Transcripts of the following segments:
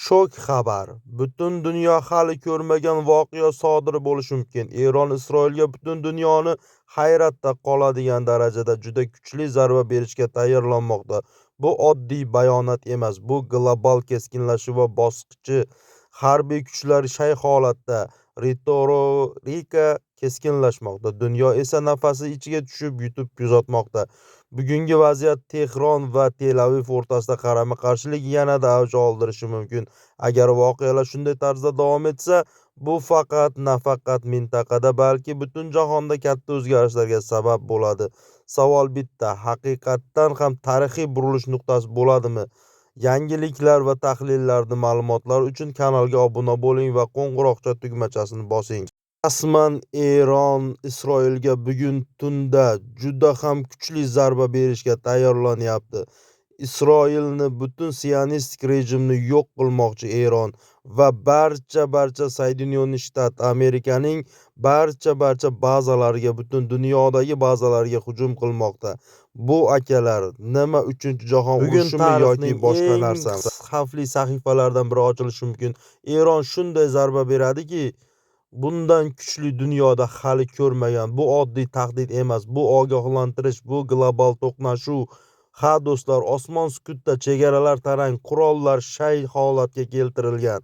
Shok xabar: butun dunyo hali ko'rmagan voqea sodir bo'lishi mumkin. Eron Isroilga butun dunyoni hayratda qoladigan darajada juda kuchli zarba berishga tayyorlanmoqda. Bu oddiy bayonot emas, bu global keskinlashuv bosqichi. Harbiy kuchlar shay holatda, ritorika keskinlashmoqda, dunyo esa nafasi ichiga tushib yutib kuzatmoqda. Bugungi vaziyat Tehron va Tel-Aviv o'rtasida qarama-qarshilik yanada avj oldirishi mumkin. Agar voqealar shunday tarzda davom etsa, bu nafaqat mintaqada, balki butun jahonda katta o'zgarishlarga sabab bo'ladi. Savol bitta: haqiqatdan ham tarixiy burilish nuqtasi bo'ladimi? Yangiliklar va tahlillarni ma'lumotlar uchun kanalga obuna bo'ling va qo'ng'iroqcha tugmachasini bosing. Rasman Eron Isroilga bugun tunda juda ham kuchli zarba berishga tayyorlanyapti. Isroilni, butun sionistik rejimni yo'q qilmoqchi Eron va barcha Соединённый Shtat Amerikaning barcha bazalariga, butun dunyodagi bazalariga hujum qilmoqda. Bu akalar nima, 3-jahon Bugun urushimi yoki tarixning boshqa eng narsami? Xavfli sahifalardan biri ochilishi mumkin. Eron shunday zarba beradiki, bundan kuchli dunyoda hali ko'rmagan. Bu oddiy tahdid emas, bu ogohlantirish, bu global to'qnashuv. Ha do'stlar, osmon sukutda, chegaralar tarang, qurollar shay holatga keltirilgan.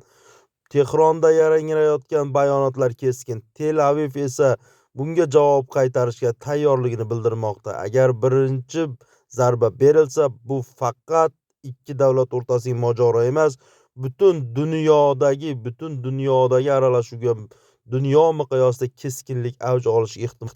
Tehronda yangrayotgan bayonotlar keskin. Tel-Aviv esa bunga javob qaytarishga tayyorligini bildirmoqda. Agar birinchi zarba berilsa, bu faqat ikki davlat o'rtasidagi mojaro emas, butun dunyodagi aralashuvga, dunyo miqyosida keskinlik avj olishi ehtimol.